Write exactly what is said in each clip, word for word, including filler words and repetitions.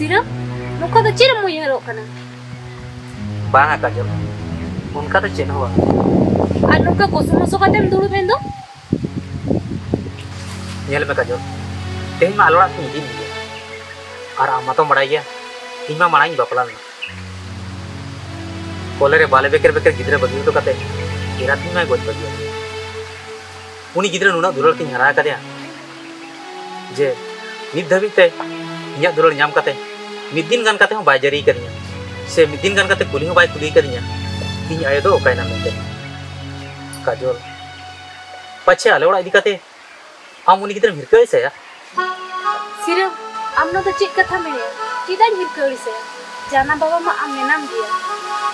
ᱥᱤᱨᱟᱹ, ᱱᱚᱝᱠᱟ ᱫᱚ ᱪᱮᱫ ᱮᱢ ᱩᱭᱦᱟᱹᱨᱚᱜ ᱠᱟᱱᱟ? ᱵᱟᱝᱟ ᱠᱟᱡᱚᱞ, ᱚᱱᱠᱟ ᱫᱚ ᱪᱮᱫ ᱦᱚᱸ ᱵᱟᱝ᱾ ᱟᱨ ᱱᱚᱝᱠᱟ ᱠᱚᱥᱚ ᱢᱚᱥᱚ ᱠᱟᱛᱮᱢ ᱫᱩᱲᱩᱵ ᱮᱱ ᱫᱚ? ᱧᱮᱞ ᱢᱮ ᱠᱟᱡᱚᱞ, ᱛᱮᱦᱮᱧ ᱢᱟ ᱟᱞᱮ ᱚᱲᱟᱜ ᱠᱷᱚᱱ ᱤᱫᱤ ᱢᱮᱭᱟ, ᱟᱨ ᱟᱢ ᱢᱟᱛᱚᱢ ᱵᱟᱲᱟᱭ ᱜᱮᱭᱟ, ᱤᱧ ᱢᱟ ᱢᱟᱲᱟᱝ ᱤᱧ ᱵᱟᱯᱞᱟ ᱞᱮᱱᱟ᱾ ᱠᱚᱞᱮ ᱨᱮ ᱵᱟᱞᱮ ᱵᱮᱠᱮᱨ ᱵᱮᱠᱮᱨ ᱜᱤᱫᱽᱨᱟᱹ ᱵᱟᱹᱜᱤ ᱦᱚᱴᱚ ᱠᱟᱛᱮ ᱮᱨᱟ ᱛᱤᱧ ᱢᱟᱭ ᱜᱚᱡ ᱵᱟᱹᱜᱤᱭᱟᱫᱤᱧᱟ᱾ ᱩᱱᱤ ᱜᱤᱫᱽᱨᱟᱹ ᱱᱩᱱᱟᱹᱜ ᱫᱩᱞᱟᱹᱲ ᱛᱤᱧ ᱦᱟᱨᱟ ᱟᱠᱟᱫᱮᱭᱟ ᱡᱮ ᱱᱤᱛ ᱫᱷᱟᱹᱵᱤᱡ ᱛᱮ ᱤᱧᱟᱹᱜ ᱫᱩᱞᱟᱹᱲ ᱧᱟᱢ ᱠᱟᱛᱮ ᱢᱤᱫ ᱫᱤᱱ ᱜᱟᱱ ᱠᱟᱛᱮ ᱦᱚᱸ ᱵᱟᱭ ᱡᱟᱹᱨᱤ ᱟᱠᱟᱫᱤᱧᱟ, ᱥᱮ ᱢᱤᱫ ᱫᱤᱱ ᱜᱟᱱ ᱠᱟᱛᱮ ᱠᱩᱞᱤ ᱦᱚᱸ ᱵᱟᱭ ᱠᱩᱞᱤ ᱟᱠᱟᱫᱤᱧᱟ, ᱤᱧ ᱟᱭᱳ ᱫᱚ ᱚᱠᱟᱭᱮᱱᱟ ᱢᱮᱱᱛᱮ᱾ ᱠᱟᱡᱚᱞ, ᱯᱟᱪᱷᱮ ᱟᱞᱮ ᱚᱲᱟᱜ ᱤᱫᱤ ᱠᱟᱛᱮ ᱟᱢ ᱩᱱᱤ ᱜᱤᱫᱽᱨᱟᱹᱢ ᱦᱤᱨᱠᱟᱹ ᱟᱹᱲᱤᱥᱟᱭᱟ? ᱥᱤᱨᱟᱹ, ᱟᱢ ᱱᱚᱣᱟ ᱫᱚ ᱪᱮᱫ ᱠᱟᱛᱷᱟ ᱢᱮᱱᱮᱜᱼᱟ? ᱪᱮᱫᱟᱜ ᱤᱧ ᱦᱤᱨᱠᱟᱹ ᱟᱹᱲᱤᱥᱟᱭᱟ? ᱡᱟᱱᱟᱢ ᱵᱟᱵᱟ ᱢᱟ ᱟᱢ ᱢᱮᱱᱟᱢ ᱜᱮᱭᱟ᱾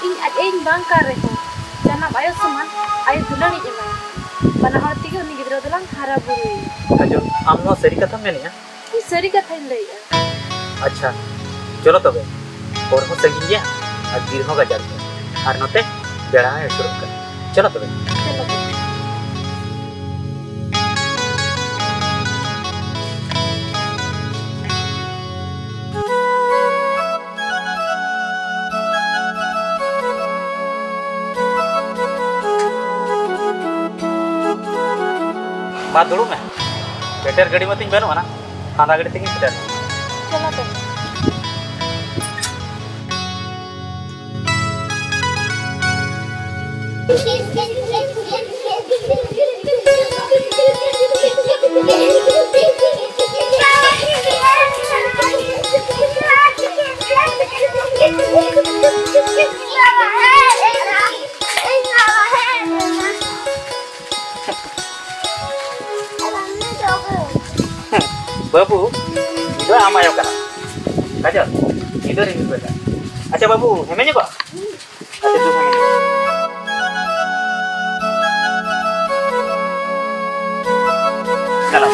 ᱤᱧ ᱟᱡ ᱟᱭᱳᱧ ᱵᱟᱝ ᱠᱟᱱ ᱨᱮᱦᱚᱸ, ᱡᱟᱱᱟᱢ ᱟᱭᱳ ᱥᱚᱢᱟᱱ ᱟᱭᱳ ᱫᱩᱞᱟᱹᱲᱤᱧ ᱮᱢᱟᱭᱟ᱾ ᱵᱟᱱᱟ ᱦᱚᱲ ᱛᱮᱜᱮ ᱩᱱᱤ ᱜᱤᱫᱽᱨᱟᱹ ᱫᱚᱞᱟᱝ ᱦᱟᱨᱟ ᱵᱩᱨᱩᱭᱮᱭᱟ᱾ ᱠᱟᱡᱚᱞ, ᱟᱢ ᱱᱚᱣᱟ ᱥᱟᱹᱨᱤ ᱠᱟᱛᱷᱟᱢ ᱢᱮᱱᱮᱜᱼᱟ? ᱤᱧ ᱥᱟᱹᱨᱤ ᱠᱟᱛᱷᱟᱧ ᱞᱟᱹᱭᱮᱜᱼᱟ᱾ ᱟᱪᱪᱷᱟ, ᱪᱚᱞᱚ ᱛᱚᱵᱮ, ᱦᱚᱨ ᱦᱚᱸ ᱥᱟᱺᱜᱤᱧ ᱜᱮᱭᱟ ᱟᱨ ᱵᱤᱨ ᱦᱚᱸ ᱜᱟᱡᱟᱲ ᱜᱮᱭᱟ, ᱟᱨ ᱱᱚᱛᱮ ᱵᱮᱲᱟ ᱦᱚᱸᱭ ᱦᱟᱹᱥᱩᱨᱚᱜ ᱠᱟᱱᱟ᱾ ᱪᱚᱞᱚ ᱛᱚᱵᱮ᱾ ᱪᱚᱞᱚ ᱛᱚᱵᱮ᱾ ᱢᱟ ᱫᱩᱲᱩᱵ ᱢᱮ᱾ ᱵᱮᱴᱮᱨ ᱜᱟᱹᱰᱤ ᱢᱟᱛᱤᱧ ᱵᱟᱹᱱᱩᱜ ᱟᱱᱟ, ᱦᱟᱸᱰᱟ ᱜᱟᱹᱰᱤ ᱛᱮᱜᱤᱧ ᱥᱮᱴᱮᱨ᱾ ᱪᱚᱞᱚ ᱛᱚᱵᱮ᱾ ᱵᱟᱹᱵᱩ, ᱤᱧ ᱫᱚ ᱟᱢ ᱟᱭᱳ ᱠᱟᱱᱟ᱾ ᱠᱟᱡᱚᱞ, ᱤᱧ ᱫᱚ ᱨᱤᱢᱤᱞ ᱵᱮᱴᱟ᱾ ᱟᱪᱪᱷᱟ ᱵᱟᱹᱵᱩ, ᱦᱮᱢᱮᱧᱚᱜᱚᱜ? ᱟᱪᱪᱷᱟ, ᱫᱩ ᱦᱮᱢᱮᱧᱚᱜᱚᱜ᱾ ᱪᱟᱞᱟᱣ᱾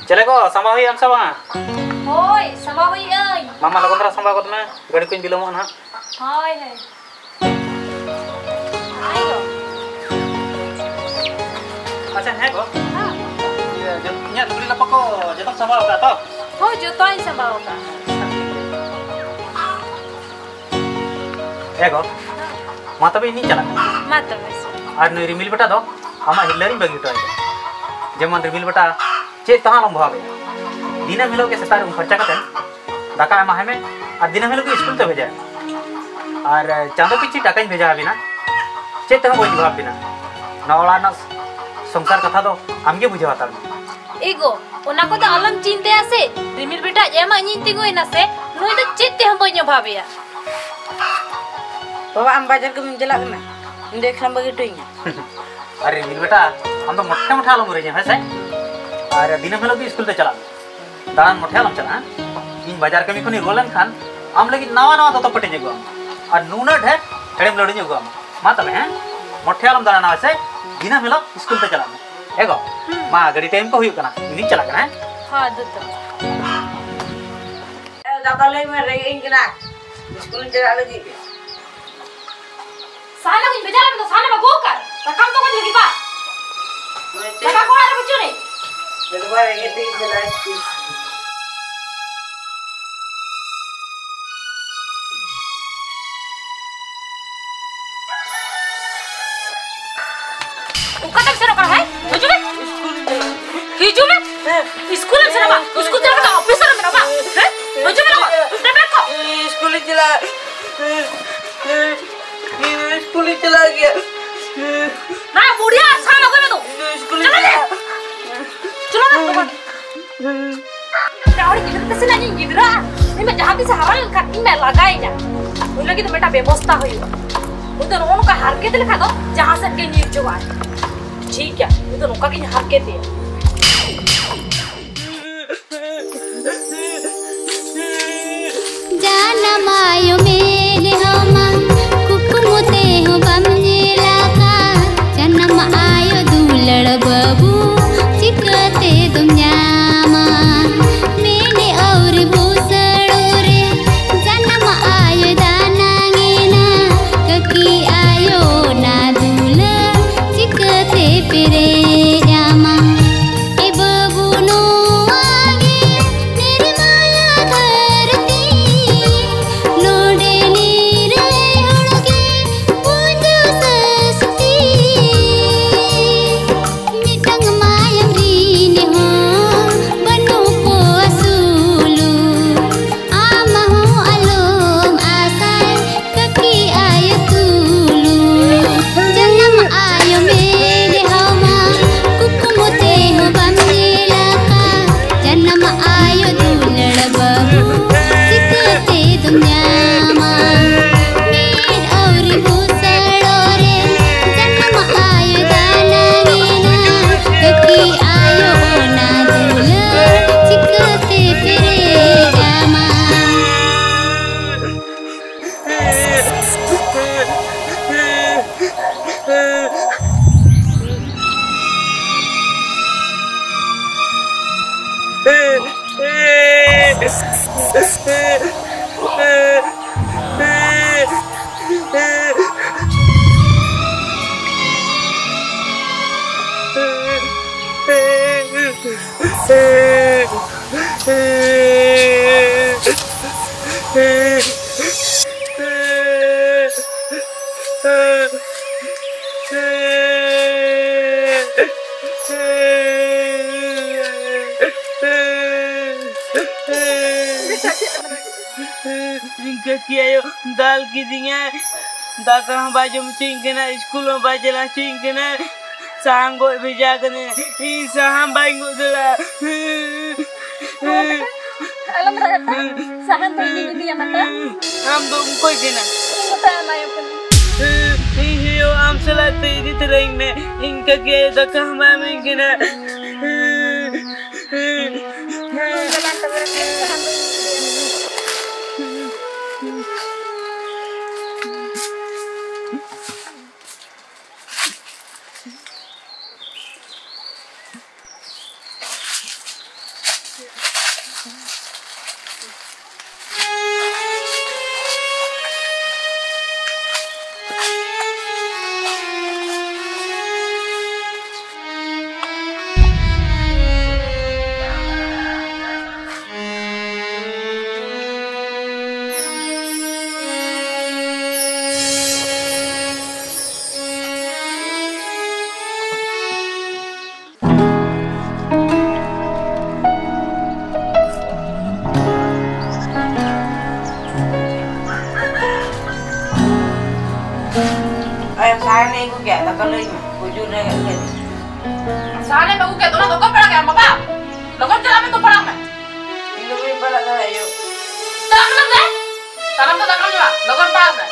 ᱪᱮᱞᱮ ᱠᱚ, ᱥᱟᱢᱵᱟᱣ ᱦᱩᱭᱩᱜ ᱟᱢ ᱥᱮ ᱵᱟᱝᱟ? ᱦᱳᱭ, ᱥᱟᱢᱵᱟᱣ ᱦᱩᱭᱩᱜᱼᱟᱹᱧ᱾ ᱢᱟ, ᱢᱟ, ᱞᱚᱜᱚᱱ ᱫᱷᱟᱨᱟ ᱥᱟᱢᱵᱟᱣ ᱜᱚᱫ ᱢᱮ, ᱜᱟᱹᱰᱤ ᱠᱚᱧ ᱵᱤᱞᱚᱢᱚᱜᱼᱟ ᱱᱟᱦᱟᱜ᱾ ᱦᱳᱭ, ᱦᱳᱭ᱾ ᱟᱭᱳ᱾ ᱟᱪᱪᱷᱟ, ᱦᱮᱸ ᱜᱚ᱾ ᱦᱮᱸ᱾ ᱤᱭᱟᱹ, ᱡᱚ-, ᱤᱧᱟᱹᱜ ᱞᱩᱜᱽᱲᱤ ᱞᱟᱯᱚ ᱠᱚ ᱡᱚᱛᱚᱢ ᱥᱟᱢᱵᱟᱣ ᱟᱠᱟᱫ ᱛᱚ? ᱦᱳᱭ, ᱡᱚᱛᱚᱧ ᱥᱟᱢᱵᱟᱣ ᱟᱠᱟᱫ᱾ ᱮ ᱜᱚ, ᱢᱟ ᱛᱚᱵᱮ ᱤᱧᱤᱧ ᱪᱟᱞᱟᱜ ᱠᱟᱱᱟ᱾ ᱢᱟ ᱛᱚᱵᱮ᱾ ᱟᱨ ᱱᱩᱭ ᱨᱤᱢᱤᱞ ᱵᱮᱴᱟ ᱫᱚ ᱟᱢᱟᱜ ᱦᱤᱨᱞᱟᱹ ᱨᱤᱧ ᱵᱟᱹᱜᱤ ᱦᱚᱴᱚ ᱟᱭ ᱠᱟᱱᱟ᱾ ᱡᱮᱢᱚᱱ ᱨᱤᱢᱤᱞ ᱵᱮᱴᱟ ᱪᱮᱫ ᱛᱮᱦᱚᱸ ᱟᱞᱚᱢ ᱚᱵᱷᱟᱵᱮᱭᱟ᱾ ᱫᱤᱱᱟᱹᱢ ᱦᱤᱞᱳᱜ ᱜᱮ ᱥᱮᱛᱟᱜ ᱨᱮ ᱩᱢ ᱯᱷᱟᱨᱪᱟ ᱠᱟᱛᱮ ᱫᱟᱠᱟ ᱮᱢᱟᱭ ᱢᱮ ᱟᱨ ᱫᱤᱱᱟᱹᱢ ᱦᱤᱞᱳᱜ ᱜᱮ ᱥᱠᱩᱞ ᱛᱮ ᱵᱷᱮᱡᱟᱭ ᱢᱮ᱾ ᱟᱨ ᱪᱟᱸᱫᱚ ᱯᱤᱪᱷᱤ ᱴᱟᱠᱟᱧ ᱵᱷᱮᱡᱟ ᱟᱵᱤᱱᱟ, ᱪᱮᱫ ᱛᱮᱦᱚᱸ ᱵᱟᱹᱧ ᱚᱵᱷᱟᱵ ᱵᱤᱱᱟ᱾ ᱱᱚᱣᱟ ᱚᱲᱟᱜ ᱨᱮᱱᱟᱜ ᱥᱚᱝᱥᱟᱨ ᱠᱟᱛᱷᱟ ᱫᱚ ᱟᱢᱜᱮ ᱵᱩᱡᱷᱟᱹᱣ ᱦᱟᱛᱟᱲ ᱢᱮ᱾ ᱮ ᱜᱚ, ᱚᱱᱟ ᱠᱚᱫᱚ ᱟᱞᱚᱢ ᱪᱤᱱᱛᱟᱹᱭᱟ ᱥᱮ, ᱨᱤᱢᱤᱞ ᱵᱮᱴᱟ ᱮᱢᱟᱜ ᱤᱧᱤᱧ ᱛᱤᱸᱜᱩᱭᱮᱱᱟ ᱥᱮ, ᱱᱩᱭ ᱫᱚ ᱪᱮᱫ ᱛᱮᱦᱚᱸ ᱵᱟᱹᱧ ᱚᱵᱷᱟᱵᱮᱭᱟ᱾ ᱵᱟᱵᱟ, ᱟᱢ ᱵᱟᱡᱟᱨ ᱠᱟᱹᱢᱤᱢ ᱪᱟᱞᱟᱜ ᱠᱟᱱᱟ? ᱤᱧ ᱫᱚ ᱮᱠᱞᱟᱢ ᱵᱟᱹᱜᱤ ᱦᱚᱴᱚᱧᱟ᱾ ᱟᱨᱮ ᱨᱤᱢᱤᱞ ᱵᱮᱴᱟ, ᱟᱢ ᱫᱚ ᱢᱚᱴᱷᱮ ᱢᱚᱴᱷᱮ ᱟᱞᱚᱢ ᱩᱨᱟᱹᱧᱟ, ᱦᱮᱸ ᱥᱮ? ᱟᱨ ᱫᱤᱱᱟᱹᱢ ᱦᱤᱞᱳᱜ ᱜᱮ ᱥᱠᱩᱞ ᱛᱮ ᱪᱟᱞᱟᱜ ᱢᱮ᱾ ᱫᱟᱬᱟᱱ ᱢᱚᱴᱷᱮ ᱟᱞᱚᱢ ᱪᱟᱞᱟᱜᱼᱟ, ᱦᱮᱸ? ᱤᱧ ᱵᱟᱡᱟᱨ ᱠᱟᱹᱢᱤ ᱠᱷᱚᱱᱤᱧ ᱨᱩᱣᱟᱹᱲ ᱞᱮᱱᱠᱷᱟᱱ ᱟᱢ ᱞᱟᱹᱜᱤᱫ ᱱᱟᱣᱟ ᱱᱟᱣᱟ ᱫᱚᱛᱚ ᱯᱟᱹᱴᱤᱧ ᱟᱹᱜᱩ ᱟᱢᱟ᱾ ᱟᱨ ᱱᱩᱱᱟᱹᱜ ᱰᱷᱮᱨ ᱦᱮᱲᱮᱢ ᱞᱟᱹᱰᱩᱧ ᱟᱹᱜᱩ ᱟᱢᱟ᱾ ᱢᱟ ᱛᱚᱵᱮ, ᱦᱮᱸ? ᱢᱚᱴᱷᱮ ᱟᱞᱚᱢ ᱫᱟᱬᱟᱱᱟ, ᱦᱮᱸ ᱥᱮ? ᱫᱤᱱᱟᱹᱢ ᱦᱤᱞᱳᱜ ᱥᱠᱩᱞ ᱛᱮ ᱪᱟᱞᱟᱜ ᱢᱮ᱾ ᱮ ᱜᱚ, ᱦᱩᱸ᱾ ᱢᱟ, ᱜᱟᱹᱰᱤ ᱴᱟᱭᱤᱢ ᱠᱚ ᱦᱩᱭᱩᱜ ᱠᱟᱱᱟ, ᱤᱧᱤᱧ ᱪᱟᱞᱟᱜ ᱠᱟᱱᱟ, ᱦᱮᱸ? ᱦᱳᱭ, ᱫᱩ ᱛᱚ᱾ ᱮ, ᱫᱟᱠᱟ ᱞᱟᱹᱭ ᱢᱮ, ᱨᱮᱸᱜᱮᱡ ᱤᱧ ᱠᱟᱱᱟ᱾ ᱥᱠᱩᱞ ᱤᱧ ᱪᱟᱞᱟᱜ ᱞᱟᱹᱜᱤᱫ᱾ ᱥᱟᱦᱟᱱ ᱟᱹᱜᱩᱧ ᱵᱷᱮᱡᱟ ᱞᱮᱢ ᱫᱚ, ᱥᱟᱦᱟᱱ ᱮᱢ ᱟᱹᱜᱩ ᱟᱠᱟᱫ? ᱫᱟᱠᱟᱢ ᱛᱚ ᱵᱟᱹᱧ ᱞᱟᱹᱜᱤᱫ ᱵᱟ᱾ ᱢᱟᱱᱮ ᱪᱮᱫ? ᱫᱟᱠᱟ ᱠᱚ ᱚᱲᱟᱜ ᱨᱮ ᱵᱟᱹᱪᱩᱜ ᱟᱹᱱᱤᱡ᱾ ᱱᱮᱛᱟᱨ ᱨᱮᱸᱜᱮᱡ ᱛᱮᱧ ᱪᱟᱞᱟᱜᱼᱟ ᱥᱠᱩᱞ᱾ ᱚᱠᱟᱛᱮᱢ ᱥᱮᱱᱚᱜ ᱠᱟᱱᱟ, ᱦᱮᱸ? ᱦᱤᱡᱩᱜ ᱢᱮ᱾ ᱦᱤᱡᱩᱜ ᱢᱮ᱾ ᱦᱮᱸ᱾ ᱥᱠᱩᱞ ᱮᱢ ᱥᱮᱱᱚᱜ ᱵᱟ? ᱥᱠᱩᱞ ᱪᱟᱞᱟᱜ ᱠᱟᱱᱟ, ᱚᱯᱷᱤᱥ ᱨᱮ ᱢᱮᱱᱟᱜ ᱵᱟ? ᱦᱮᱸ? ᱦᱤᱡᱩᱜ ᱢᱮ ᱞᱚᱜᱚᱱ᱾ ᱴᱮᱵᱞᱮᱴ ᱠᱚ᱾ ᱥᱠᱩᱞ ᱤᱧ ᱪᱟᱞᱟᱜ᱾ ᱥᱠᱩᱞ ᱤᱧ ᱪᱟᱞᱟᱜ ᱜᱮᱭᱟ᱾ ᱱᱟ, ᱵᱩᱲᱤᱭᱟ, ᱥᱟᱦᱟᱱ ᱟᱹᱜᱩᱭ ᱢᱮ ᱛᱚ᱾ ᱥᱠᱩᱞ ᱤᱧ ᱪᱟᱞᱟᱜ᱾ ᱪᱟᱞᱟᱜ ᱢᱮ ᱞᱚᱜᱚᱱ᱾ ᱮᱴᱟᱜ ᱦᱚᱲ ᱜᱤᱫᱽᱨᱟᱹ ᱛᱮ ᱥᱮ ᱤᱧ ᱜᱤᱫᱽᱨᱟᱹᱜᱼᱟ? ᱩᱱᱤ ᱢᱟ ᱡᱟᱦᱟᱸ ᱛᱤᱥ ᱦᱟᱨᱟ ᱞᱮᱱᱠᱷᱟᱱ ᱤᱧ ᱢᱟ ᱞᱟᱜᱟᱭᱤᱧᱟ᱾ ᱩᱱᱤ ᱞᱟᱹᱜᱤᱫ ᱫᱚ ᱢᱤᱫᱴᱟᱝ ᱵᱮᱵᱚᱥᱛᱟ ᱦᱩᱭᱩᱜᱼᱟ᱾ ᱩᱱᱤ ᱫᱚ ᱱᱚᱜᱼᱚ ᱱᱚᱝᱠᱟ ᱦᱟᱨᱠᱮᱛ ᱞᱮᱠᱷᱟᱱ ᱫᱚ ᱡᱟᱦᱟᱸ ᱥᱮᱫ ᱜᱮ ᱧᱤᱨ ᱪᱟᱵᱟᱜᱼᱟᱭ᱾ ᱴᱷᱤᱠ ᱜᱮᱭᱟ, ᱩᱱᱤ ᱫᱚ ᱱᱚᱝᱠᱟ ᱜᱤᱧ ᱦᱟᱨᱠᱮᱛᱮᱭᱟ᱾ ᱡᱟᱱᱟᱢ ᱟᱭᱳ ᱢᱮᱱ ᱨᱮᱦᱚᱸ ᱢᱟ, ᱠᱩᱠᱢᱩ ᱛᱮᱦᱚᱸ ᱵᱟᱢ ᱧᱮᱞ ᱟᱠᱟᱫ᱾ ᱡᱟᱱᱟᱢ ᱟᱭᱳ ᱫᱩᱞᱟᱹᱲ ᱵᱟᱹᱵᱩ, ᱪᱤᱠᱟᱹ ᱛᱮᱫᱚᱢ ᱧᱟᱢᱟ? ᱢᱮᱱᱮ ᱤᱧ ᱠᱟᱹᱠᱤ ᱟᱭᱳ ᱫᱟᱞ ᱠᱤᱫᱤᱧᱟᱭ, ᱫᱟᱠᱟ ᱦᱚᱸ ᱵᱟᱭ ᱡᱚᱢ ᱦᱚᱪᱚᱧ ᱠᱟᱱᱟ, ᱤᱥᱠᱩᱞ ᱦᱚᱸ ᱵᱟᱭ ᱪᱟᱞᱟᱣ ᱦᱚᱪᱚᱧ ᱠᱟᱱᱟ, ᱥᱟᱦᱟᱱ ᱜᱚᱡ ᱵᱷᱮᱡᱟ ᱠᱟᱹᱫᱤᱧᱟ, ᱤᱧ ᱥᱟᱦᱟᱱ ᱵᱟᱹᱧ ᱜᱚᱡ ᱫᱟᱲᱮᱭᱟᱜᱼᱟ᱾ ᱟᱞᱚᱢ ᱨᱟᱜᱟ, ᱥᱟᱦᱟᱱ ᱫᱚ ᱤᱧᱤᱧ ᱤᱫᱤᱭᱟ ᱢᱟᱛᱟ᱾ ᱟᱢ ᱫᱚᱢ ᱚᱠᱚᱭ ᱠᱟᱱᱟ? ᱤᱧ ᱢᱟᱛᱟ ᱟᱢ ᱟᱭᱳ ᱠᱟᱹᱱᱟᱹᱧ᱾ ᱤᱧ ᱦᱩᱭᱩᱜ ᱟᱢ ᱥᱟᱞᱟᱜ ᱛᱮ ᱤᱫᱤ ᱛᱚᱨᱟᱧ ᱢᱮ, ᱤᱧ ᱠᱟᱹᱠᱤ ᱟᱭᱳ ᱫᱟᱠᱟ ᱦᱚᱸ ᱵᱟᱭ ᱤᱢᱟᱹᱧ ᱠᱟᱱᱟ᱾ ᱟᱭᱳ, ᱥᱟᱦᱟᱱᱮ ᱟᱹᱜᱩ ᱠᱮᱫ, ᱫᱟᱠᱟ ᱞᱩᱭ ᱢᱮ, ᱠᱷᱩᱡᱩᱨ ᱨᱮ ᱜᱮᱫ ᱠᱮᱫ᱾ ᱥᱟᱦᱟᱱᱮᱢ ᱟᱹᱜᱩ ᱠᱮᱫ, ᱚᱱᱟ ᱫᱚ ᱚᱠᱚᱭ ᱯᱟᱲᱟᱜ ᱠᱮᱫ, ᱵᱟᱵᱟ? ᱞᱚᱜᱚᱱ ᱪᱟᱞᱟᱜ ᱢᱮ, ᱛᱚ ᱯᱟᱲᱟᱜ ᱢᱮ᱾ ᱤᱧ ᱫᱚ ᱵᱟᱹᱧ ᱯᱟᱲᱟᱜ ᱫᱟᱲᱮᱭᱟᱜᱼᱟ, ᱟᱭᱳ᱾ ᱪᱟᱞᱟᱜ ᱢᱮ ᱱᱚᱛᱮ᱾ ᱛᱟᱲᱟᱢ ᱫᱚ ᱛᱟᱲᱟᱢ ᱦᱩᱭᱩᱜᱼᱟ, ᱞᱚᱜᱚᱱ ᱯᱟᱲᱟᱜ ᱢᱮ᱾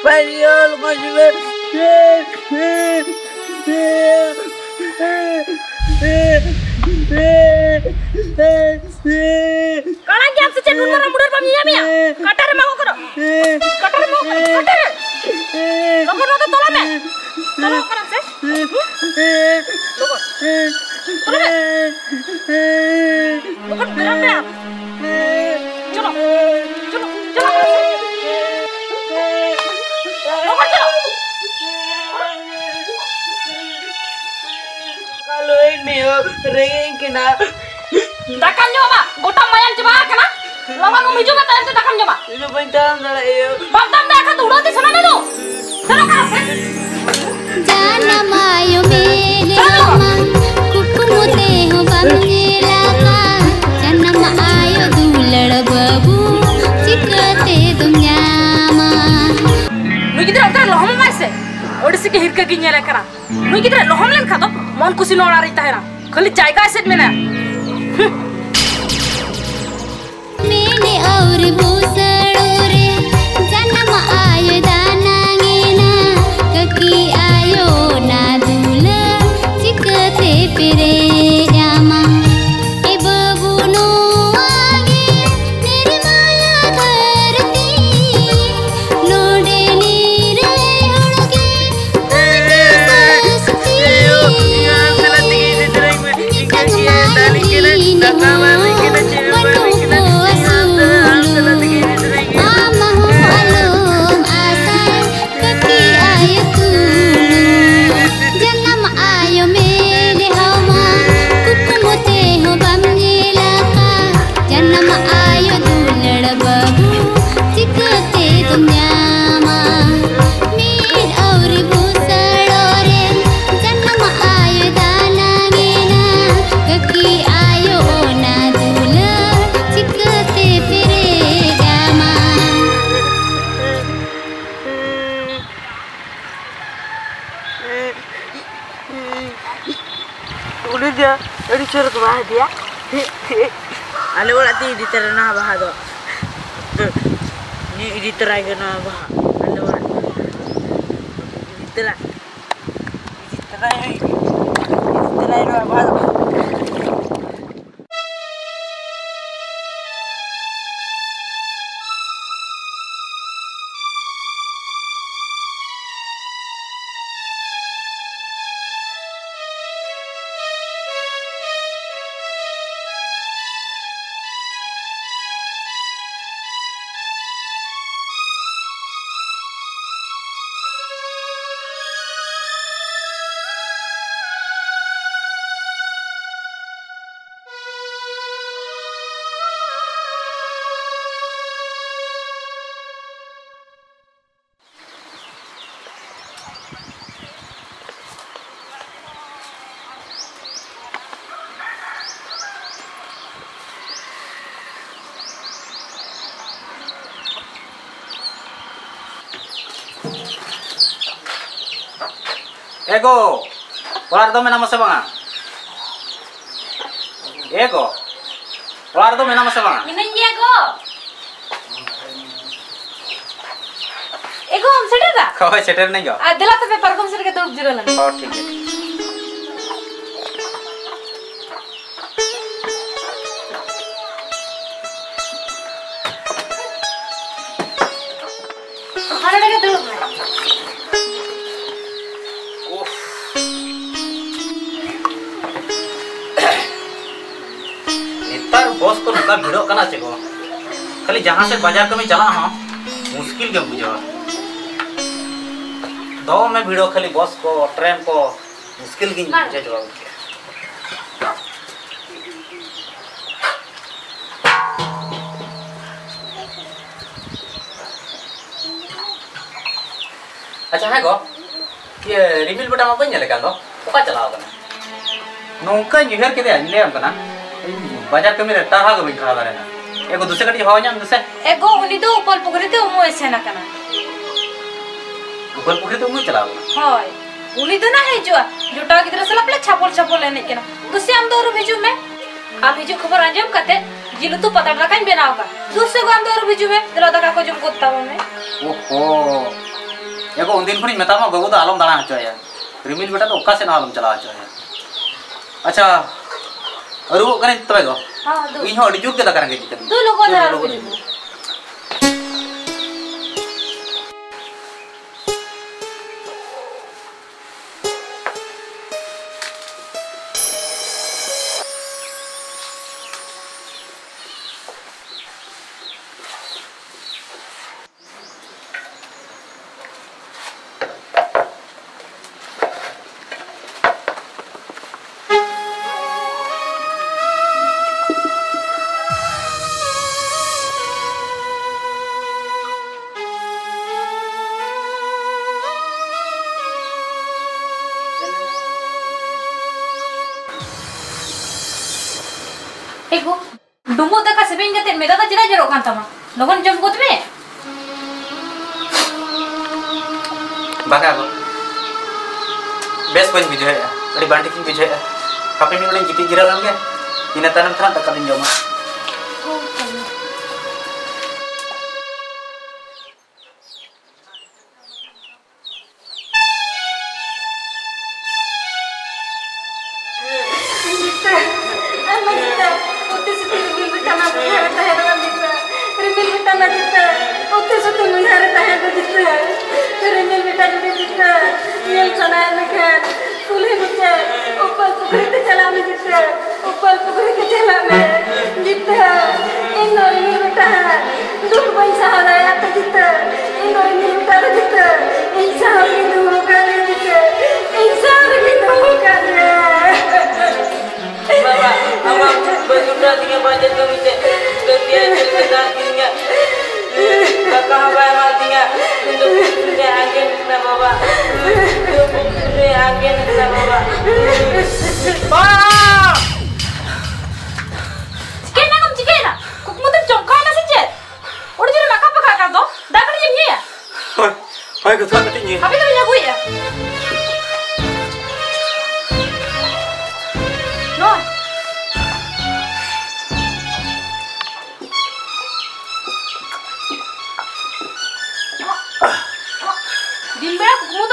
ᱯᱟᱹᱨᱤᱭᱟᱹᱞ ᱠᱚ ᱡᱩᱞᱮ᱾ ᱠᱟᱲᱟ ᱜᱮᱭᱟᱢ ᱥᱮ ᱪᱮᱫ? ᱱᱩᱱ ᱢᱟᱨᱟᱝ ᱢᱩᱰᱟᱹᱨ ᱵᱟᱢ ᱧᱮᱧᱟᱢᱮᱭᱟ? ᱠᱟᱴᱟ ᱨᱮ ᱢᱟᱜᱚᱜ ᱠᱟᱱᱟ᱾ ᱠᱟᱴᱟ ᱨᱮ ᱢᱟᱜᱚᱜ ᱠᱟᱱᱟ᱾ ᱠᱟᱴᱟ ᱨᱮ᱾ ᱞᱚᱜᱚᱱ ᱱᱚᱣᱟ ᱫᱚ ᱛᱚᱞ ᱢᱮ᱾ ᱛᱚᱞᱚᱜ ᱠᱟᱱᱟ ᱥᱮ? ᱞᱚᱜᱚᱱ᱾ ᱛᱚᱞ ᱢᱮ᱾ ᱞᱚᱜᱚᱱ ᱵᱮᱨᱟᱢ ᱢᱮ ᱟᱢ᱾ ᱪᱚᱞᱚ᱾ ᱪᱚᱞᱚ᱾ ᱪᱚᱞᱚ ᱠᱟᱱᱟ ᱥᱮ? ᱞᱚᱜᱚᱱ ᱪᱚᱞᱚ᱾ ᱠᱟᱞᱚᱭ ᱢᱮᱭᱚ ᱨᱮᱸᱜᱮᱡ ᱠᱟᱱᱟ᱾ ᱫᱟᱠᱟᱢ ᱡᱚᱢᱟ? ᱜᱚᱴᱟ ᱢᱟᱭᱟᱢ ᱪᱟᱵᱟ ᱟᱠᱟᱱᱟ᱾ ᱞᱚᱜᱚᱱ ᱩᱢ ᱦᱤᱡᱩᱜ ᱢᱮ, ᱛᱟᱭᱚᱢ ᱛᱮ ᱫᱟᱠᱟᱢ ᱡᱚᱢᱟ᱾ ᱤᱧ ᱫᱚ ᱵᱟᱹᱧ ᱛᱟᱲᱟᱢ ᱫᱟᱲᱮᱭᱟᱜᱼᱟ᱾ ᱵᱟᱢ ᱛᱟᱲᱟᱢ ᱫᱟᱲᱮᱭᱟᱜ ᱠᱷᱟᱱ ᱫᱚ ᱩᱲᱟᱹᱣ ᱛᱮ ᱥᱮᱱᱚᱜ ᱢᱮ ᱫᱩ᱾ ᱥᱮᱱᱚᱜ ᱠᱟᱱᱟ ᱥᱮ? ᱡᱟᱱᱟᱢ ᱟᱭᱳ ᱢᱮᱱᱮ ᱟᱢᱟ, ᱠᱩᱠᱢᱩ ᱛᱮᱦᱚᱸ ᱵᱟᱢ ᱧᱮᱞ ᱟᱠᱟᱫ᱾ ᱡᱟᱱᱟᱢ ᱟᱭᱳ ᱫᱩᱞᱟᱹᱲ ᱵᱟᱹᱵᱩ, ᱪᱤᱠᱟᱹ ᱛᱮᱫᱚᱢ ᱧᱟᱢᱟ? ᱱᱩᱭ ᱜᱤᱫᱽᱨᱟᱹ ᱚᱱᱛᱮ ᱨᱮ ᱞᱚᱦᱚᱢ ᱮᱢᱟᱭ ᱥᱮ? ᱟᱹᱰᱤ ᱥᱤᱠᱤ ᱦᱤᱨᱠᱟᱹ ᱜᱤᱧ ᱧᱮᱞᱮ ᱠᱟᱱᱟ᱾ ᱱᱩᱭ ᱜᱤᱫᱽᱨᱟᱹ ᱞᱚᱦᱚᱢ ᱞᱮᱱᱠᱷᱟᱱ ᱫᱚ ᱢᱚᱱ ᱠᱩᱥᱤ ᱱᱚᱣᱟ ᱚᱲᱟᱜ ᱨᱤᱧ ᱛᱟᱦᱮᱱᱟ᱾ ᱠᱷᱟᱹᱞᱤ ᱡᱟᱭᱜᱟ ᱮᱥᱮᱫ ᱢᱮᱱᱟᱭᱟ᱾ ᱢᱮᱱᱮ ᱟᱹᱣᱨᱤ ᱵᱩᱥᱟᱹᱲ ᱨᱮ ᱡᱟᱱᱟᱢ ᱟᱭᱳ ᱫᱟᱱᱟᱝ ᱮᱱᱟ᱾ ᱠᱟᱹᱠᱤ ᱟᱭᱳ ᱚᱱᱟ ᱫᱩᱞᱟᱹᱲ ᱪᱤᱠᱟᱹᱛᱮ ᱯᱮᱨᱮᱡ ᱟᱢᱟ? ᱮ ᱵᱟᱹᱵᱩ ᱱᱚᱣᱟ ᱜᱮ ᱱᱤᱨᱢᱟᱭᱟ ᱫᱷᱟᱹᱨᱛᱤ᱾ ᱱᱚᱰᱮ ᱱᱤᱨᱟᱹᱭ ᱦᱚᱲ ᱜᱮ ᱵᱟᱹᱧ ᱥᱟᱹᱥᱛᱤ᱾ ᱮᱱᱠᱷᱟᱱ ᱢᱟ ᱤᱧ ᱦᱚᱸ ᱵᱟᱹᱱᱩᱜ ᱠᱚᱣᱟ ᱥᱩᱞᱩᱠ᱾ ᱟᱢ ᱦᱚᱸ ᱟᱞᱚᱢ ᱟᱥᱟᱭ ᱠᱟᱹᱠᱤ ᱟᱭᱳ ᱛᱩᱞᱩᱠ᱾ ᱡᱟᱱᱟᱢ ᱟᱭᱳ ᱢᱮᱱᱮ ᱟᱢᱟ, ᱠᱩᱠᱢᱩ ᱛᱮᱦᱚᱸ ᱵᱟᱢ ᱧᱮᱞ ᱟᱠᱟᱫ᱾ ᱡᱟᱱᱟᱢ ᱟᱭᱳ ᱫᱩᱞᱟᱹᱲ ᱵᱟᱹᱵᱩ ᱪᱤᱠᱟᱹ ᱛᱮᱫᱚᱢ ᱧᱟᱢᱟ? ᱢᱤᱫ ᱟᱹᱣᱨᱤ ᱵᱩᱥᱟᱹᱲ ᱨᱮ ᱡᱟᱱᱟᱢ ᱟᱭᱳ ᱫᱟᱱᱟᱝ ᱮᱱᱟ᱾ ᱠᱟᱹᱠᱤ ᱟᱭᱳ ᱚᱱᱟ ᱫᱩᱞᱟᱹᱲ ᱪᱤᱠᱟᱹᱛᱮ ᱯᱮᱨᱮᱡ ᱟᱢᱟ? ᱩᱱᱤ ᱫᱚ ᱟᱹᱰᱤ ᱪᱚᱨᱚᱠ ᱵᱟᱦᱟ ᱫᱮᱭᱟ᱾ ᱟᱞᱮ ᱚᱲᱟᱜ ᱛᱮ ᱤᱫᱤ ᱛᱟᱨᱟ ᱱᱚᱣᱟ ᱵᱟᱦᱟ ᱫᱚ᱾ ᱱᱤᱭᱟᱹ ᱤᱫᱤ ᱛᱚᱨᱟᱭ ᱜᱮ ᱱᱚᱣᱟ ᱵᱟᱦᱟ᱾ ᱟᱞᱮ ᱚᱲᱟᱜ ᱤᱫᱤ ᱛᱚᱨᱟ, ᱤᱫᱤ ᱛᱚᱨᱟᱭ, ᱤᱫᱤ ᱛᱚᱨᱟᱭ ᱱᱚᱣᱟ ᱵᱟᱦᱟ ᱫᱚ᱾ ᱮ ᱜᱚ, ᱚᱲᱟᱜ ᱨᱮᱫᱚ ᱢᱮᱱᱟᱢᱟ ᱥᱮ ᱵᱟᱝᱟ? ᱮ ᱜᱚ, ᱚᱲᱟᱜ ᱨᱮᱫᱚ ᱢᱮᱱᱟᱢᱟ ᱥᱮ ᱵᱟᱝᱟ? ᱢᱤᱱᱟᱹᱧ ᱜᱮᱭᱟ ᱜᱚ᱾ ᱮ ᱜᱚ, ᱟᱢ ᱥᱮᱴᱮᱨ ᱫᱟ? ᱦᱳᱭ, ᱥᱮᱴᱮᱨ ᱱᱟᱹᱧ ᱜᱚ᱾ ᱟᱨ ᱫᱮᱞᱟ ᱛᱚᱵᱮ ᱯᱟᱨᱠᱚᱢ ᱥᱮᱫ ᱨᱮᱜᱮ ᱫᱩᱲᱩᱵ ᱡᱤᱨᱟᱹᱣ ᱞᱮᱱ ᱢᱮ᱾ ᱦᱚᱸ, ᱴᱷᱤᱠ ᱜᱮᱭᱟ᱾ ᱦᱟᱸᱰᱮ ᱜᱮ ᱫᱩᱲᱩᱵ ᱢᱮ᱾ ᱩᱯᱷ᱾ ᱱᱮᱛᱟᱨ ᱵᱚᱥ ᱠᱚ ᱱᱚᱝᱠᱟ ᱵᱷᱤᱲᱚᱜ ᱠᱟᱱᱟ ᱪᱮ ᱜᱚ? ᱠᱷᱟᱹᱞᱤ ᱡᱟᱦᱟᱸ ᱥᱮᱫ ᱵᱟᱡᱟᱨ ᱠᱟᱹᱢᱤ ᱪᱟᱞᱟᱜ ᱦᱚᱸ ᱢᱩᱥᱠᱤᱞ ᱜᱮᱢ ᱵᱩᱡᱷᱟᱹᱣᱟ᱾ ᱫᱚᱢᱮ ᱵᱷᱤᱲᱚᱜ, ᱠᱷᱟᱹᱞᱤ ᱵᱚᱥ ᱠᱚ, ᱴᱨᱮᱱ ᱠᱚ, ᱢᱩᱥᱠᱤᱞ ᱜᱤᱧ ᱵᱟᱝ᱾ ᱵᱩᱡᱷᱟᱹᱣ ᱪᱟᱵᱟ ᱜᱚᱫ ᱠᱮᱜᱼᱟ᱾ ᱟᱪᱪᱷᱟ, ᱦᱮᱸ ᱜᱚ, ᱤᱭᱟᱹ, ᱨᱤᱢᱤᱞ ᱵᱮᱴᱟ ᱢᱟ ᱵᱟᱹᱧ ᱧᱮᱞᱮ ᱠᱟᱱ ᱫᱚ, ᱚᱠᱟ ᱪᱟᱞᱟᱣ ᱠᱟᱱᱟ? ᱱᱚᱝᱠᱟᱧ ᱩᱭᱦᱟᱹᱨ ᱠᱮᱫᱮᱭᱟ, ᱤᱧ ᱞᱟᱹᱭᱟᱢ ᱠᱟᱱᱟ, ᱤᱧ ᱵᱟᱡᱟᱨ ᱠᱟᱹᱢᱤ ᱨᱮ ᱴᱟᱨᱦᱟᱣ ᱜᱮ ᱵᱟᱹᱧ ᱴᱟᱨᱦᱟᱣ ᱫᱟᱲᱮᱭᱟᱜᱼᱟ᱾ ᱮ ᱜᱚ, ᱫᱩᱥᱮ ᱠᱟᱹᱴᱤᱡ ᱦᱚᱦᱚ ᱧᱟᱢ ᱫᱩᱥᱮ᱾ ᱮ ᱜᱚ, ᱩᱱᱤ ᱫᱚ ᱩᱯᱟᱹᱞ ᱯᱩᱠᱷᱨᱤ ᱛᱮ ᱩᱢᱩᱜ ᱮ ᱥᱮᱱ ᱟᱠᱟᱱᱟ᱾ ᱩᱯᱟᱹᱞ ᱯᱩᱠᱷᱨᱤ ᱛᱮ ᱩᱢᱩᱜ ᱮ ᱪᱟᱞᱟᱣ ᱠᱟᱱᱟ? ᱦᱳᱭ, ᱩᱱᱤ ᱫᱚ ᱱᱟᱦᱟᱜ ᱦᱤᱡᱩᱜᱼᱟ, ᱡᱚᱴᱟᱣ ᱜᱤᱫᱽᱨᱟᱹ ᱥᱟᱞᱟᱜ ᱯᱟᱞᱮ ᱪᱷᱟᱯᱚᱞ ᱪᱷᱟᱯᱚᱞ ᱮ ᱮᱱᱮᱡ ᱠᱟᱱᱟ᱾ ᱫᱩᱥᱮ, ᱟᱢ ᱫᱚ ᱟᱹᱣᱨᱤᱢ ᱦᱤᱡᱩᱜ ᱢᱮ᱾ ᱟᱢ ᱦᱤᱡᱩᱜ ᱠᱷᱚᱵᱚᱨ ᱟᱸᱡᱚᱢ ᱠᱟᱛᱮ ᱡᱤᱞ ᱩᱛᱩ ᱯᱟᱛᱲᱟ ᱫᱟᱠᱟᱧ ᱵᱮᱱᱟᱣ ᱟᱠᱟᱫ᱾ ᱫᱩ ᱥᱮ ᱜᱚ, ᱟᱢ ᱫᱚ ᱟᱹᱨᱩᱵ ᱦᱤᱡᱩᱜ ᱢᱮ, ᱫᱮᱞᱟ ᱫᱟᱠᱟ ᱠᱚ ᱡᱚᱢ ᱜᱚᱫ ᱛᱟᱵᱚᱱ ᱢᱮ᱾ ᱳᱦᱳ, ᱮ ᱜᱚ, ᱩᱱᱫᱤᱱ ᱠᱷᱚᱱᱤᱧ ᱢᱮᱛᱟᱢᱟ ᱵᱟᱹᱵᱩ ᱫᱚ ᱟᱞᱚᱢ ᱫᱟᱬᱟ ᱦᱚᱪᱚᱭᱟ᱾ ᱨᱤᱢᱤᱞ ᱵᱮᱴᱟ ᱫᱚ ᱚᱠᱟ ᱥᱮᱫ ᱦᱚᱸ ᱟᱞᱚᱢ ᱪᱟᱞᱟᱣ ᱦᱚᱪᱚᱭᱟ᱾ ᱟᱪᱪᱷᱟ, ᱟᱹᱨᱩᱵᱚᱜ ᱠᱟᱹᱱᱟᱹᱧ ᱛᱚᱵᱮ ᱜᱚ᱾ ᱦᱚᱸ, ᱫᱩ᱾ ᱤᱧ ᱦᱚᱸ ᱟᱹᱰᱤ ᱡᱳᱨ ᱜᱮ ᱫᱟᱠᱟ ᱨᱮᱸᱜᱮᱡ ᱠᱟᱹᱫᱤᱧᱟ᱾ ᱫᱩ, ᱞᱚᱜᱚᱱ ᱫᱷᱟᱨᱟ ᱟᱹᱨᱩᱵ ᱦᱤᱡᱩᱜ ᱢᱮ᱾ ᱮ ᱜᱳ, ᱰᱩᱸᱵᱩᱜ ᱫᱟᱠᱟ ᱥᱮᱵᱮᱧ ᱠᱟᱛᱮ ᱢᱮᱫ ᱫᱟᱜ ᱪᱮᱫᱟᱜ ᱡᱚᱨᱚᱜ ᱠᱟᱱ ᱛᱟᱢᱟ? ᱞᱚᱜᱚᱱ ᱡᱚᱢ ᱜᱚᱫ ᱢᱮ᱾ ᱵᱟᱝᱟ ᱜᱚ, ᱵᱮᱥ ᱵᱟᱹᱧ ᱵᱩᱡᱷᱟᱹᱣᱮᱫᱼᱟ, ᱟᱹᱰᱤ ᱵᱟᱝ ᱴᱷᱤᱠᱤᱧ ᱵᱩᱡᱷᱟᱹᱣᱮᱫᱼᱟ᱾ ᱦᱟᱯᱮ ᱢᱤᱫ ᱜᱷᱟᱹᱲᱤᱡ ᱜᱤᱛᱤᱡ ᱡᱤᱨᱟᱹᱣ ᱞᱮᱱ ᱜᱮ, ᱤᱱᱟᱹ ᱛᱟᱭᱱᱚᱢ ᱛᱮ ᱦᱟᱸᱜ ᱫᱟᱠᱟ ᱫᱚᱧ ᱡᱚᱢᱟ᱾ ᱡᱤᱛᱟᱹ, ᱟᱭᱢᱟ ᱡᱤᱛᱟᱹ, ᱩᱛᱤ ᱥᱩᱛᱤ ᱨᱤᱢᱤᱞ ᱵᱮᱴᱟ ᱱᱟ ᱢᱩᱸᱡᱷᱟ ᱨᱮ ᱛᱟᱦᱮᱸ ᱠᱟᱱᱟ ᱡᱤᱛᱟᱹ, ᱨᱤᱢᱤᱞ ᱵᱮᱴᱟ ᱱᱟ ᱡᱤᱛᱟᱹ, ᱩᱛᱤ ᱥᱩᱛᱤ ᱢᱩᱸᱡᱷᱟ ᱨᱮ ᱛᱟᱦᱮᱸ ᱠᱚ ᱡᱤᱛᱟᱹ, ᱨᱤᱢᱤᱞ ᱵᱮᱴᱟ ᱡᱩᱫᱤ ᱡᱤᱛᱟᱹ ᱧᱮᱞ ᱥᱟᱱᱟᱭᱮᱫ ᱢᱮᱠᱷᱟᱱ ᱠᱩᱞᱦᱤ ᱢᱩᱪᱟᱹᱫ ᱩᱯᱟᱹᱞ ᱯᱩᱠᱷᱨᱤ ᱛᱮ ᱪᱟᱞᱟᱜ ᱢᱮ ᱡᱤᱛᱟᱹ᱾ ᱩᱯᱟᱹᱞ ᱯᱩᱠᱷᱨᱤ ᱛᱮ ᱪᱟᱞᱟᱜ ᱢᱮ᱾ ᱡᱤᱛᱟᱹ, ᱤᱧ ᱫᱚ ᱨᱤᱢᱤᱞ ᱵᱮᱴᱟ ᱫᱩᱠ ᱵᱟᱹᱧ ᱥᱟᱦᱟᱣ ᱫᱟᱲᱮᱭᱟᱜ ᱛᱮ ᱡᱤᱛᱟᱹ, ᱤᱧ ᱫᱚ ᱨᱤᱢᱤᱞ ᱵᱮᱴᱟ ᱫᱚ ᱡᱤᱛᱟᱹ, ᱤᱧ ᱥᱟᱶ ᱨᱮᱜᱮ ᱫᱚᱦᱚ ᱠᱟᱜ ᱢᱮ ᱡᱤᱛᱟᱹ, ᱤᱧ ᱥᱟᱶ ᱨᱮᱜᱮ ᱫᱚᱦᱚ ᱠᱟᱜ ᱢᱮ᱾ ᱵᱟᱵᱟ, ᱟᱢᱟᱜ ᱵᱟᱹᱧ ᱩᱰᱨᱟ ᱛᱤᱧᱟ ᱵᱟᱡᱮ ᱫᱚ ᱢᱤᱫᱴᱮᱡ ᱛᱟᱹᱛᱤᱭᱟ ᱪᱮᱫ ᱞᱮᱠᱟ ᱫᱟᱜ ᱠᱤᱫᱤᱧᱟ᱾ ᱫᱟᱠᱟ ᱦᱚᱸ ᱵᱟᱭ ᱮᱢᱟᱫᱤᱧᱟ᱾ ᱤᱧ ᱫᱚ ᱯᱩᱠᱷᱨᱤ ᱨᱮ ᱟᱸᱡᱮᱫ ᱠᱟᱱᱟ ᱵᱟᱵᱟ᱾ ᱤᱧ ᱫᱚ ᱯᱩᱠᱷᱨᱤ ᱨᱮ ᱟᱸᱡᱮᱫ ᱠᱟᱱᱟ ᱵᱟᱵᱟ᱾ ᱵᱟ! ᱪᱤᱠᱟᱹᱭᱮᱱᱟ ᱜᱳᱢ, ᱪᱤᱠᱟᱹᱭᱮᱱᱟ? ᱠᱩᱠᱢᱩ ᱛᱮᱢ ᱪᱚᱢᱠᱟᱣᱮᱱᱟ ᱥᱮ ᱪᱮᱫ? ᱚᱲᱟᱜ ᱨᱮ ᱨᱟᱠᱟᱵ ᱟᱠᱟᱫ ᱠᱟᱱ ᱫᱚ, ᱫᱟᱜ ᱠᱟᱹᱴᱤᱡ ᱮᱢ ᱧᱩᱭᱟ? ᱦᱳᱭ, ᱦᱳᱭ, ᱜᱚ, ᱫᱟᱜ ᱠᱟᱹᱴᱤᱡ ᱧᱩᱭᱟ᱾ ᱦᱟᱯᱮ ᱛᱚᱵᱮᱧ ᱟᱹᱜᱩᱭᱮᱫᱼᱟ᱾ ᱱᱚᱜᱼᱚᱭ᱾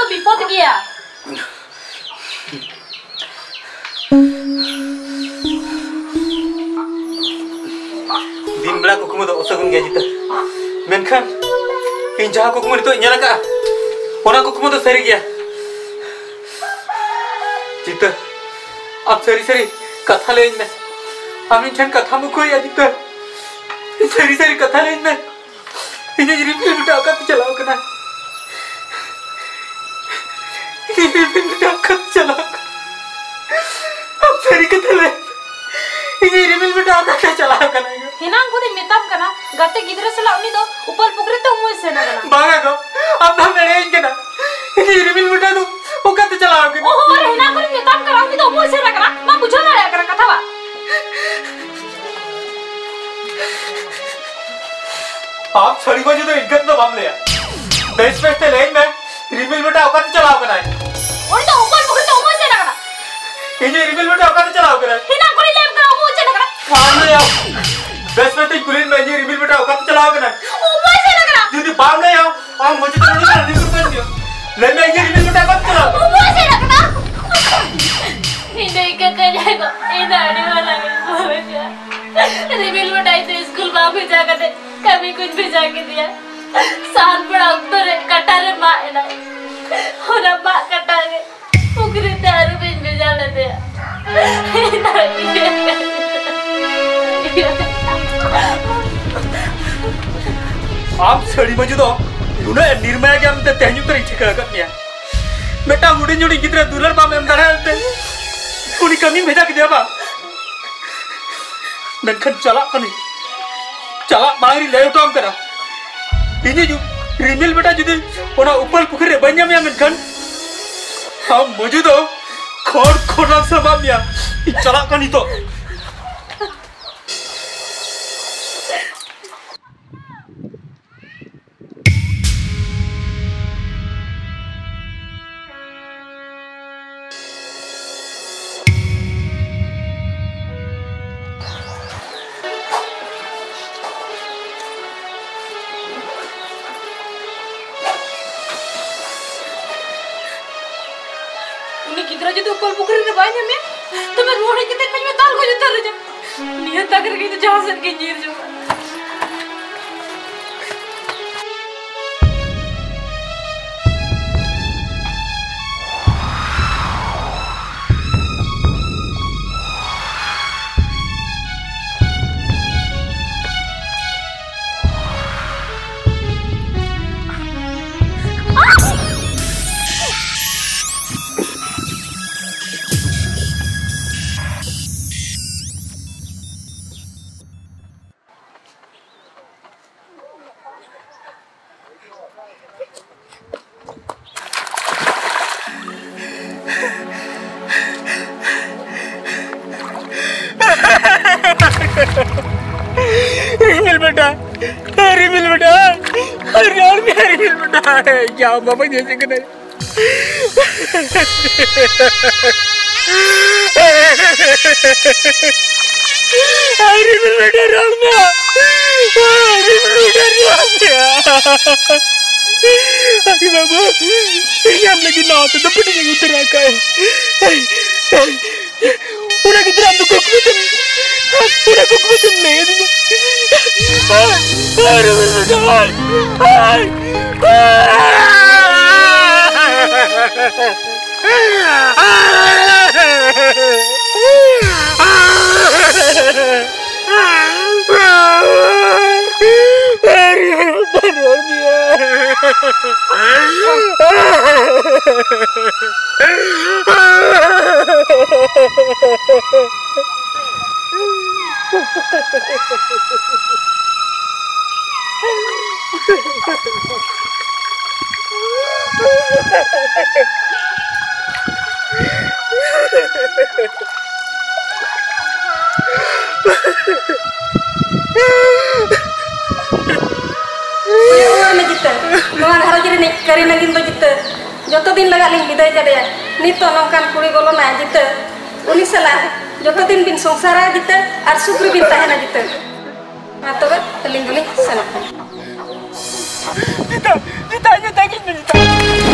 ᱵᱤᱯᱚᱫ ᱜᱮᱭᱟ᱾ ᱫᱤᱱ ᱵᱮᱲᱟ ᱠᱩᱠᱢᱩ ᱫᱚ ᱚᱥᱟᱹᱜᱩᱱ ᱜᱮᱭᱟ ᱡᱤᱛᱟᱹ, ᱢᱮᱱᱠᱷᱟᱱ ᱤᱧ ᱡᱟᱦᱟᱸ ᱠᱩᱠᱢᱩ ᱱᱤᱛᱚᱜ ᱤᱧ ᱧᱮᱞ ᱟᱠᱟᱫᱼᱟ, ᱚᱱᱟ ᱠᱩᱠᱢᱩ ᱫᱚ ᱥᱟᱹᱨᱤ ᱜᱮᱭᱟ᱾ ᱡᱤᱛᱟᱹ, ᱟᱢ ᱥᱟᱹᱨᱤ ᱥᱟᱹᱨᱤ ᱠᱟᱛᱷᱟ ᱞᱟᱹᱭᱟᱹᱧ ᱢᱮ᱾ ᱟᱢ ᱤᱧ ᱴᱷᱮᱱ ᱠᱟᱛᱷᱟᱢ ᱩᱠᱩᱭᱮᱫᱼᱟ ᱡᱤᱛᱟᱹ, ᱥᱟᱹᱨᱤ ᱥᱟᱹᱨᱤ ᱠᱟᱛᱷᱟ ᱞᱟᱹᱭᱟᱹᱧ ᱢᱮ᱾ ᱤᱧᱤᱡ ᱨᱤᱢᱤᱞ ᱵᱮᱴᱟ ᱚᱠᱟᱛᱮ ᱪᱟᱞᱟᱣ ᱠᱟᱱᱟ? ᱤᱧᱤᱡ ᱨᱤᱢᱤᱞ ᱵᱮᱴᱟ ᱚᱠᱟᱛᱮ ᱪᱟᱞᱟᱣ ᱠᱟᱱᱟ? ᱟᱢ ᱥᱟᱹᱨᱤ ᱠᱟᱛᱷᱟ ᱞᱟᱹᱭ ᱢᱮ᱾ ᱤᱧᱤᱡ ᱨᱤᱢᱤᱞ ᱵᱮᱴᱟ ᱚᱠᱟᱛᱮ ᱪᱟᱞᱟᱣ ᱠᱟᱱᱟ? ᱦᱮᱱᱟᱝ ᱠᱷᱚᱱᱤᱧ ᱢᱮᱛᱟᱢ ᱠᱟᱱᱟ, ᱜᱟᱛᱮ ᱜᱤᱫᱽᱨᱟᱹ ᱥᱟᱞᱟᱜ ᱩᱱᱤ ᱫᱚ ᱩᱯᱟᱞ ᱯᱩᱠᱷᱨᱤ ᱛᱮ ᱩᱢᱩᱭ ᱥᱮᱱ ᱟᱠᱟᱱᱟ᱾ ᱵᱟᱝᱟ ᱜᱚ, ᱟᱢ ᱫᱚᱢ ᱮᱲᱮᱭᱟᱹᱧ ᱠᱟᱱᱟ᱾ ᱤᱧᱤᱡ ᱨᱤᱢᱤᱞ ᱵᱮᱴᱟ ᱫᱚ ᱚᱠᱟᱛᱮ ᱪᱟᱞᱟᱣ ᱠᱟᱱᱟ? ᱚᱦᱚ, ᱟᱨ ᱦᱮᱱᱟᱝ ᱠᱷᱚᱱᱤᱧ ᱢᱮᱛᱟᱢ ᱠᱟᱱᱟ, ᱩᱱᱤ ᱫᱚ ᱩᱢᱩᱭ ᱥᱮᱱ ᱟᱠᱟᱱᱟ᱾ ᱢᱟ ᱵᱩᱡᱷᱟᱹᱣ ᱫᱟᱲᱮᱭᱟᱜ ᱠᱟᱱᱟ ᱠᱟᱛᱷᱟ ᱵᱟ? ᱟᱢ ᱥᱟᱹᱲᱤ ᱵᱟᱹᱡᱩ ᱫᱚ ᱤᱱᱠᱟᱹ ᱛᱮᱫᱚ ᱵᱟᱢ ᱞᱟᱹᱭᱟ᱾ ᱵᱮᱥ ᱵᱮᱥ ᱛᱮ ᱞᱟᱹᱭᱟᱹᱧ ᱢᱮ, ᱨᱤᱢᱤᱞ ᱵᱮᱴᱟ ᱚᱠᱟᱛᱮ ᱪᱟᱞᱟᱣ ᱠᱟᱱᱟᱭ? ᱩᱱᱤ ᱫᱚ ᱩᱯᱟᱞ ᱯᱩᱠᱷᱨᱤ ᱛᱮ ᱩᱢᱩᱭ ᱥᱮᱱ ᱟᱠᱟᱱᱟ᱾ ᱤᱧᱤᱡ ᱨᱤᱢᱤᱞ ᱵᱮᱴᱟ ᱚᱠᱟᱛᱮ ᱪᱟᱞᱟᱣ ᱠᱟᱱᱟᱭ? ᱦᱮᱱᱟᱝ ᱠᱷᱚᱱᱤᱧ ᱞᱟᱹᱭᱟᱢ ᱠᱟᱱᱟ, ᱩᱢᱩᱭ ᱥᱮᱱ ᱟᱠᱟᱱᱟ᱾ ᱵᱟᱢ ᱞᱟᱹᱭᱟ᱾ ᱵᱮᱥ ᱵᱮᱥ ᱛᱮᱧ ᱠᱩᱞᱤᱭᱮᱫ ᱢᱮ, ᱤᱧᱤᱡ ᱨᱤᱢᱤᱞ ᱵᱮᱴᱟ ᱚᱠᱟᱛᱮ ᱪᱟᱞᱟᱣ ᱠᱟᱱᱟᱭ? ᱩᱢᱩᱭ ᱥᱮᱱ ᱟᱠᱟᱱᱟ᱾ ᱡᱩᱫᱤ ᱵᱟᱢ ᱞᱟᱹᱭᱟ, ᱟᱢ ᱢᱚᱡᱽ ᱛᱮ ᱨᱚᱲ ᱠᱟᱱᱟ, ᱨᱤᱢᱤᱞ ᱵᱮᱴᱟ ᱪᱟᱞᱟᱣ᱾ ᱞᱟᱹᱭ ᱢᱮ, ᱤᱧᱤᱡ ᱨᱤᱢᱤᱞ ᱵᱮᱴᱟ ᱚᱠᱟᱛᱮ ᱪᱟᱞᱟᱣ? ᱩᱢᱩᱭ ᱥᱮᱱ ᱟᱠᱟᱱᱟ᱾ ᱤᱧ ᱫᱚ ᱤᱠᱟᱹ ᱠᱟᱹᱧ ᱟᱭᱳ, ᱤᱧ ᱫᱚ ᱟᱹᱰᱤ ᱢᱟᱨᱟᱝ ᱤᱧ ᱵᱷᱩᱞ ᱟᱠᱟᱫᱟ᱾ ᱨᱤᱢᱤᱞ ᱵᱮᱴᱟ ᱤᱧ ᱫᱚ ᱥᱠᱩᱞ ᱵᱟᱝ ᱵᱷᱮᱡᱟ ᱠᱟᱛᱮ ᱠᱟᱹᱢᱤ ᱠᱚᱧ ᱵᱷᱮᱡᱟ ᱠᱮᱫᱮᱭᱟ᱾ ᱥᱟᱦᱟᱱ ᱯᱟᱲᱟᱜ ᱚᱠᱛᱚ ᱨᱮ ᱠᱟᱴᱟ ᱨᱮ ᱢᱟᱜ ᱮᱱᱟᱭ᱾ ᱚᱱᱟ ᱢᱟᱜ ᱠᱟᱴᱟ ᱜᱮ ᱯᱩᱠᱷᱨᱤ ᱛᱮ ᱟᱹᱨᱩᱵ ᱤᱧ ᱵᱷᱮᱡᱟ ᱞᱮᱫᱮᱭᱟ᱾ ᱟᱢ ᱥᱟᱹᱲᱤ ᱵᱟᱹᱡᱩ ᱫᱚ ᱱᱩᱱᱟᱹᱜ ᱱᱤᱨᱢᱟᱭᱟ ᱜᱮᱭᱟ ᱢᱮᱱᱛᱮ ᱛᱮᱦᱮᱧ ᱩᱛᱟᱹᱨ ᱤᱧ ᱴᱷᱤᱠᱟᱹ ᱟᱠᱟᱫ ᱢᱮᱭᱟ᱾ ᱢᱤᱫᱴᱟᱝ ᱦᱩᱰᱤᱧ ᱦᱩᱰᱤᱧ ᱜᱤᱫᱽᱨᱟᱹ ᱫᱩᱞᱟᱹᱲ ᱵᱟᱢ ᱮᱢ ᱫᱟᱲᱮᱭᱟᱜ ᱛᱮ ᱩᱱᱤ ᱠᱟᱹᱢᱤᱢ ᱵᱷᱮᱡᱟ ᱠᱮᱫᱮᱭᱟ ᱵᱟᱝ? ᱢᱮᱱᱠᱷᱟᱱ ᱪᱟᱞᱟᱜ ᱠᱟᱹᱱᱟᱹᱧ, ᱪᱟᱞᱟᱜ ᱢᱟᱲᱟᱝ ᱨᱤᱧ ᱞᱟᱹᱭ ᱦᱚᱴᱚ ᱟᱢ ᱠᱟᱱᱟ, ᱤᱧᱤᱡ ᱨᱤᱢᱤᱞ ᱵᱮᱴᱟ ᱡᱩᱫᱤ ᱚᱱᱟ ᱩᱯᱟᱹᱞ ᱯᱩᱠᱷᱨᱤ ᱨᱮ ᱵᱟᱹᱧ ᱧᱟᱢᱮᱭᱟ, ᱢᱮᱱᱠᱷᱟᱱ ᱟᱢ ᱢᱚᱡᱩ ᱫᱚ ᱠᱷᱚᱲ ᱠᱷᱚᱲ ᱥᱟᱢᱟᱜ ᱢᱮᱭᱟ᱾ ᱤᱧ ᱪᱟᱞᱟᱜ ᱠᱟᱱ ᱱᱤᱛᱚᱜ᱾ ᱟᱨ ᱡᱩᱫᱤ ᱩᱯᱟᱹᱞ ᱯᱩᱠᱷᱨᱤ ᱨᱮ ᱵᱟᱭ ᱧᱟᱢᱮᱭᱟ, ᱛᱚᱵᱮ ᱨᱩᱣᱟᱹᱲ ᱦᱮᱡ ᱠᱟᱛᱮ ᱠᱷᱟᱡ ᱢᱮ ᱫᱟᱞ ᱜᱚᱡ ᱩᱛᱟᱹᱨ ᱨᱮ ᱡᱟᱢ᱾ ᱱᱤᱭᱟᱹ ᱛᱟᱠ ᱨᱮᱜᱮ ᱤᱧ ᱫᱚ ᱡᱟᱦᱟᱸ ᱥᱮᱫ ᱜᱮ ᱧᱤᱨ ᱡᱚᱝᱟ᱾ ᱨᱤᱢᱤᱞ ᱵᱮᱴᱟ, ᱨᱤᱢᱤᱞ ᱵᱮᱴᱟ, ᱨᱚᱲ ᱢᱮ ᱨᱤᱢᱤᱞ ᱵᱮᱴᱟ, ᱡᱟ ᱵᱟᱵᱟᱧ ᱦᱮᱡ ᱠᱟᱱᱟ᱾ ᱟᱨ ᱨᱤᱢᱤᱞ ᱵᱮᱴᱟ ᱨᱚᱲ ᱢᱮ᱾ ᱟᱨ ᱨᱤᱢᱤᱞ ᱵᱮᱴᱟ ᱨᱚᱲ ᱢᱮ᱾ ᱟᱨᱮ ᱵᱟᱵᱟ, ᱤᱧ ᱟᱢ ᱞᱟᱹᱜᱤᱫ ᱱᱟᱣᱟ ᱛᱮ ᱫᱩᱯᱲᱩᱵ ᱤᱧ ᱟᱹᱜᱩ ᱛᱚᱨᱟ ᱟᱠᱟᱫᱼᱟ᱾ ᱚᱱᱟ ᱜᱤᱫᱽᱨᱟᱹ ᱟᱢ ᱫᱚ ᱠᱩᱠᱢᱩ ᱛᱮᱢ, ᱚᱱᱟ ᱠᱩᱠᱢᱩ ᱛᱮᱢ ᱞᱟᱹᱭ ᱟᱹᱫᱤᱧᱟ᱾ ᱟᱨ, ᱟᱨ, ᱟᱨ, ᱟᱨ, ᱠᱚᱭᱚᱜ ᱨᱩᱣᱟᱹᱲ ᱢᱮ ᱡᱤᱛᱟᱹ᱾ ᱱᱚᱣᱟ ᱜᱷᱟᱨᱚᱸᱡᱽ ᱨᱤᱱᱤᱡ ᱠᱟᱹᱨᱤ ᱱᱟᱹᱜᱤᱱ ᱫᱚ ᱡᱤᱛᱟᱹ ᱡᱚᱛᱚ ᱫᱤᱱ ᱞᱟᱜᱟᱜ ᱞᱤᱧ ᱵᱤᱫᱟᱹᱭ ᱠᱟᱫᱮᱭᱟ᱾ ᱱᱤᱛᱚᱜ ᱱᱚᱝᱠᱟᱱ ᱠᱩᱲᱤ ᱵᱚᱞᱚᱱᱟᱭ ᱡᱤᱛᱟᱹ, ᱩᱱᱤ ᱥᱟᱞᱟᱜ ᱡᱚᱛᱚ ᱫᱤᱱ ᱵᱤᱱ ᱥᱚᱝᱥᱟᱨᱟ ᱡᱤᱛᱟᱹ, ᱟᱨ ᱥᱩᱠ ᱨᱮᱵᱤᱱ ᱛᱟᱦᱮᱱᱟ ᱡᱤᱛᱟᱹ᱾ ᱢᱟ ᱛᱚᱵᱮ ᱟᱹᱞᱤᱧ ᱫᱚᱞᱤᱧ ᱥᱮᱱᱚᱜ ᱠᱟᱱᱟ᱾ ᱡᱤᱛᱟᱹ, ᱡᱤᱛᱟᱹ, ᱡᱤᱛᱟᱹ, ᱡᱤᱛᱟᱹ, ᱡᱤᱛᱟᱹ᱾